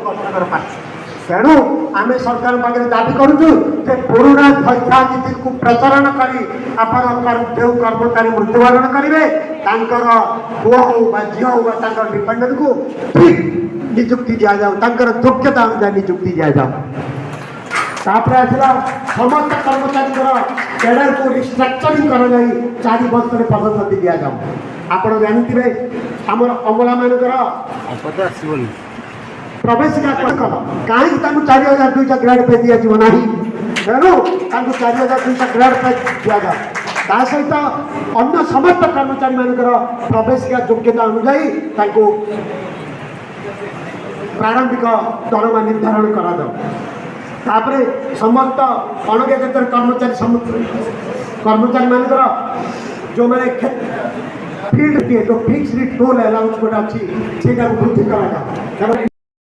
କଷ୍ଟକର ପାଠ। ତେଣୁ ଆମେ ସରକାରଙ୍କ ପାଖରେ ଦାବି କରୁଛୁ ଯେ ପୁରୁଣା ଥଇଥାନ ନୀତିକୁ ପ୍ରଚଳନ କରି ଆପଣ ଯେଉଁ କର୍ମଚାରୀ ମୃତ୍ୟୁବରଣ କରିବେ, ତାଙ୍କର ପୁଅ ହଉ ବା ଝିଅ ହଉ ବା ତାଙ୍କର ଡିପେଣ୍ଡେଣ୍ଟକୁ ଠିକ୍ ନିଯୁକ୍ତି ଦିଆଯାଉ, ତାଙ୍କର ଯୋଗ୍ୟତା ଅନୁଯାୟୀ ନିଯୁକ୍ତି ଦିଆଯାଉ। ତାପରେ ଆସିଲା, ସମସ୍ତ କର୍ମଚାରୀଙ୍କର କ୍ୟାଡରକୁ ରିଷ୍ଟ୍ରକ୍ଚରିଂ କରାଯାଇ 4 ବର୍ଷରେ ପଦୋନ୍ନତି ଦିଆଯାଉ। ଆପଣ ଜାଣିଥିବେ, ଆମର ଅମଲାମାନଙ୍କର ଆସିବନି। ପ୍ରବେଶିକା କଲ, କାହିଁକି ତାଙ୍କୁ 4200 ଗ୍ରେଡ୍ ପେ ଦିଆଯିବ ନାହିଁ? ତେଣୁ ତାଙ୍କୁ 4200 ଗ୍ରେଡ୍ ପେ ଦିଆଯାଉ। ତା ସହିତ ଅନ୍ୟ ସମସ୍ତ କର୍ମଚାରୀମାନଙ୍କର ପ୍ରବେଶିକା ଯୋଗ୍ୟତା ଅନୁଯାୟୀ ତାଙ୍କୁ ପ୍ରାରମ୍ଭିକ ଦରମା ନିର୍ଦ୍ଧାରଣ କରାଯାଉ। ତାପରେ ସମସ୍ତ ଅଣଗେଜେଟେଡ୍ କର୍ମଚାରୀମାନଙ୍କର ଯେଉଁମାନେ ଫିଲ୍ଡ, ଯେଉଁ ଫିକ୍ସଡ ଟୋଲ୍ ଆଲାଉନ୍ସ ଗୋଟେ ଅଛି, ସେଇଟାକୁ ବୃଦ୍ଧି କରାଯାଉ। କାରଣ